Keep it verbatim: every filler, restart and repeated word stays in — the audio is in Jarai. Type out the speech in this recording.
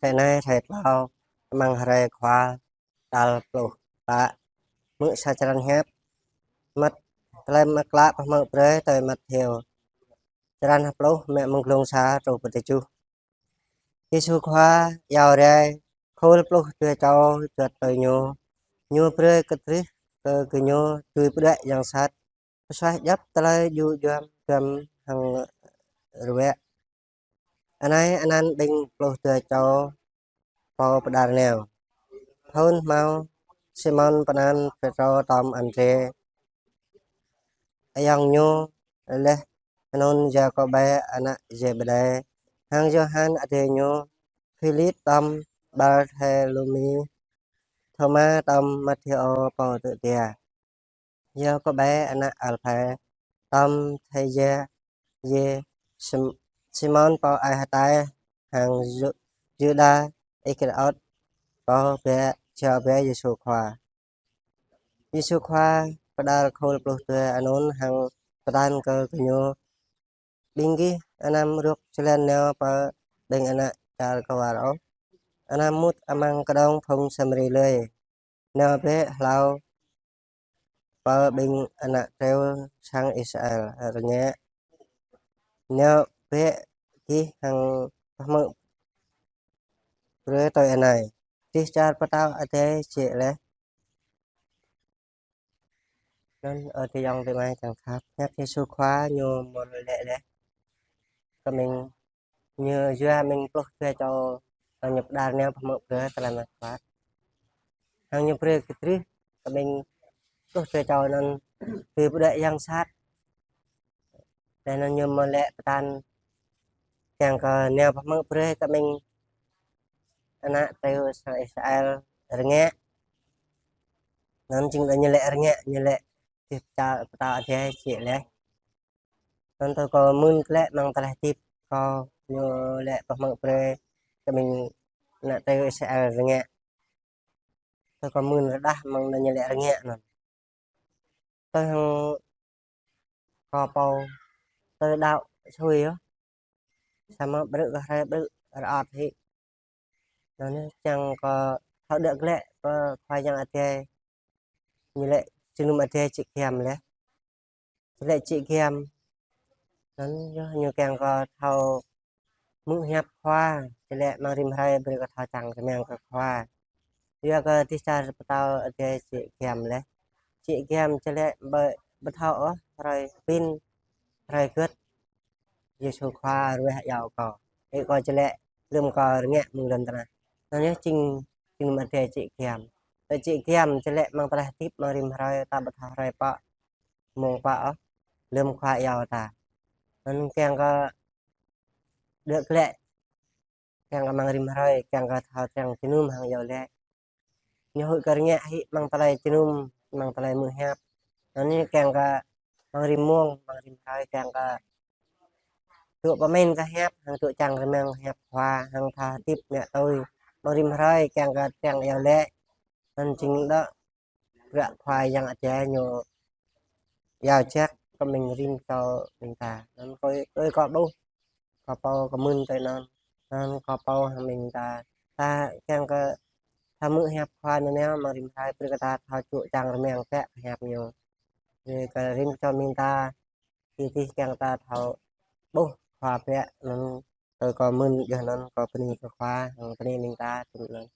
Hrơi anai hrơi tlâo amăng hrơi Khua tal pluh pă. Hmư̆ sa črăn hiăp mơ̆ng tơlơi mơak klă pơhmư̆ brơi tui Matthêô. Črăn pluh, mơ̆ng glông sa truh pơ tơjuh. Yêsu Khua iâu rai, khul pluh dua čô juăt tui Ñu. Ñu brơi kơtrưh kơ gơñu dưi pơđuaĭ yang sat, pơsuaih djŏp tơlơi djŭ djuăm, djuăm hăng ruă. Anai anăn ƀing pluh dua čô pô pơđar nao. Phŭn hmâo Simon pơanăn Pêtrô, tơm Andrê, ayŏng ñu, laih anŭn Yakôbê ană Zêbêđê, hăng Yôhan adơi ñu, Philip tơm Bartholômê, Thôma tơm Matthêô pô tŭ jia, Yakôbê ană Alphê, tơm Thêdê, Sim-, Simon pô ai hơtai, hăng Yu-, Yuđa Iskariôt, pô bĕ, jao bĕ Yêsu Khua. Yêsu Khua pơđar khul pluh dua anŭn hăng pơtă kơ gơñu: Ƀing gih anăm rŭk jơlan nao pơ ƀing ană čar kơwar ôh, anăm mŭt amăng kơđông phung Samari lơi. Nao bĕ hlâo pơ ƀing ană triu sang Israel rơngiă. Nao bĕ gih hăng pơhmư̆ brơi tui anai: Dêh čar pơtao adai jĕ laih. Anŭn, ơ adơi ayŏng adơi amai kiăng khăp, hiăp Yêsu Khua Ñu mơ̆ lĕ laih kơ ƀing Ñu, yua ƀing pluh dua čô, Ñu pơđar nao pơhmư̆ brơi tơlơi mơak klă. Hăng Ñu brơi kơtrưh kơ ƀing pluh dua čô anŭn dưi pơđuaĭ yang sat. Laih anŭn Ñu mơ̆ lĕ pơtă kiăng kơ nao pơhmư̆ brơi kơ ƀing ană triu sang Israel rơngiă. Anŭn jing Ñu lĕ rơngiă, Ñu lĕ dêh čar pơtao adai jĕ laih. Anŭn tui kâo mưn klĕ amăng tơlơi hơdip kâo, Ñu lĕ pơhmư̆ brơi kơ ƀing ană triu Israel rơngiă. Tui kâo mưn rơđah amăng Ñu lĕ rơngiă anŭn. Tui hăng kâo pô, tui đaŏ sui yơh. Samơ̆ ƀrư̆ kơ hrơi ƀrư̆ rơŏt hĭ. Anŭn yơh kiăng kơ thâo đuaĭ glaĭ pơ Khua Yang Adai. Ñu lĕ jơnum adai jĕ giăm laih. Či lĕ jĕ giăm. Anŭn yơh ñu kiăng kơ thâo hmư̆ hiăp Khua, či lĕ amăng rĭm hrơi brơi kơ thâo čang rơmang kơ Khua. Yua kơ dêh čar pơtao adai jĕ giăm laih. Jĕ giăm či lĕ ƀu, ƀu thâo ôh hrơi pĭn, hrơi gưt Yêsu Khua ruah iâu kâo. Ih kâo či lĕ lơ̆m kâo rơngiă mơ̆ng lŏn tơnah. Anŭn yơh jing, jing jơnum adai jĕ giăm. Tơ jĕ giăm či lĕ amăng tơlơi hơdip amăng rĭm hrơi ta ƀu thâo hrơi pă, mông pă ôh, lơ̆m Khua iâu ta. Anŭn kiăng kơ đuaĭ glaĭ, kiăng kơ amăng rĭm hrơi, kiăng kơ thâo kiăng jơnum hăng iâu laĭ. Ñu huĭ kơ rơngiă hĭ amăng tơlơi jơnum, amăng tơlơi hmư̆ hiăp. Anŭn yơh kiăng kơ amăng rĭm mông, amăng rĭm hrơi kiăng kơ tŭ pơmĭn kơ hiăp, hăng tŭ čang rơmang hiăp Khua, hăng thâo hơdip ngă tui. Amăng rĭm hrơi kiăng kơ kiăng iâu laĭ. Anŭn jing đŏk ră Khua Yang Adai Ñu iâu jak kơ ƀing rĭm čô ƀing ta. Anŭn kâo, kâo ƀuh, kâo pô kâo mưn tui anŭn. Anŭn kâo pô hăng ƀing ta, ta kiăng kơ thâo hmư̆ hiăp Khua nanao amăng rĭm hrơi, brơi kơ ta thâo tŭ čang rơmang bĕ kơ hiăp Ñu. Brơi kơ rĭm čô ƀing ta, či tih kiăng ta thâo ƀuh Khua bĕ. Anŭn tui kâo mưn yơh, anŭn kâo bơni kơ Khua, hăng bơni ƀing ta, tui anŭn.